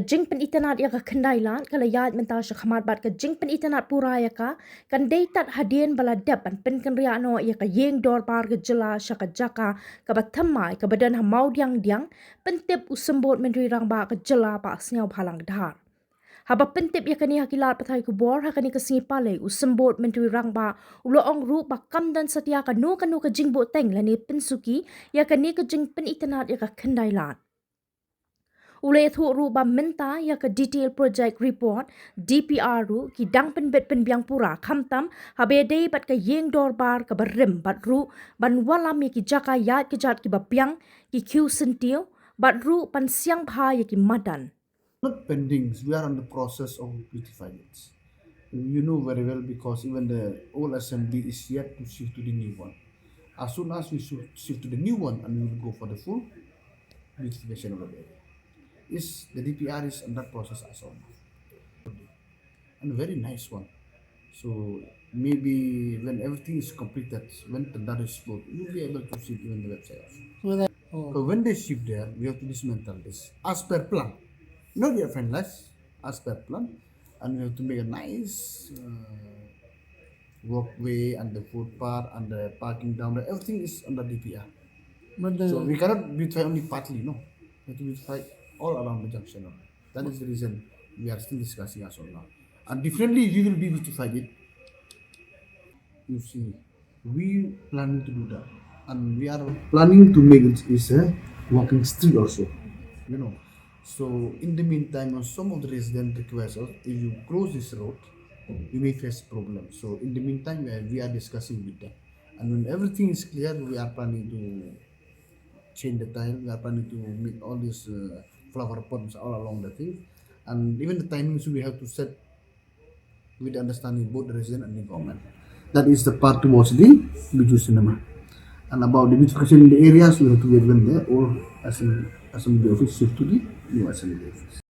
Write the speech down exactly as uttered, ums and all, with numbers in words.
jingpynitynnad ïa ka Khyndailad ka la ïaid mynta sha khmat bad ka jingpynitynnad pura ïa ka kan dei tad hadien ba la dep ban pynkynriah noh ïa ka ïing dorbar ka jylla sha ka jaka kaba thymmai kaba don ha Mawdiangdiang, pyntip u Symbud Myntri Rangbah ka jylla Bah Sniawbhalang Dhar. Haba pyntip ïa kane ha ki lad pathai khubor ha kane ka sngi Palei, u Symbud Myntri Rangbah u la ong ruh ba kam don satia kano kano ka jingbuhteng lane pynsuki ïa kane ka jingpynitynnad ïa ka Khyndailad. U la ïathuh ruh ba mynta ïa ka Detail Project Report, D P R, ruh ki dang pynbit pynbiang pura, khamtam haba ïadei bad ka ïing dorbar kaba rim bad ruh ban wallam ïa ki jaka ïaid kjat kiba biang, ki khiew syntiew bad ruh ban siang bha ïa ki madan. Not pending, we are on the process of beautifying it. You know very well, because even the old assembly is yet to shift to the new one. As soon as we should shift to the new one, and we will go for the full beautification of the area. Is the D P R is under process as of now. And a very nice one. So maybe when everything is completed, when the dust is closed, you'll be able to see it even the website also. So that, oh, So when they shift there, we have to dismantle this as per plan. Not yet finalized, as per plan. And we have to make a nice uh, walkway and the footpath and the parking down there. Everything is under D P R. But the, So we cannot beautify only partly, no. We have to beautify all around the junction. That is the reason we are still discussing as of now. And differently, we will be beautified it. You see, we planning to do that. And we are planning to make it is a walking street also. You know. So in the meantime, when some of the residents request us, if you close this road, you may face problem. So in the meantime, we are, we are discussing with them. And when everything is clear, we are planning to change the tile. We are planning to make all these uh, flower pots all along the thing. And even the timings we have to set with the understanding both the resident and the government. That is the part towards the Bijou Cinema. And about the beautification in the areas, we have to wait when the old assembly, assembly office shift to the new assembly office.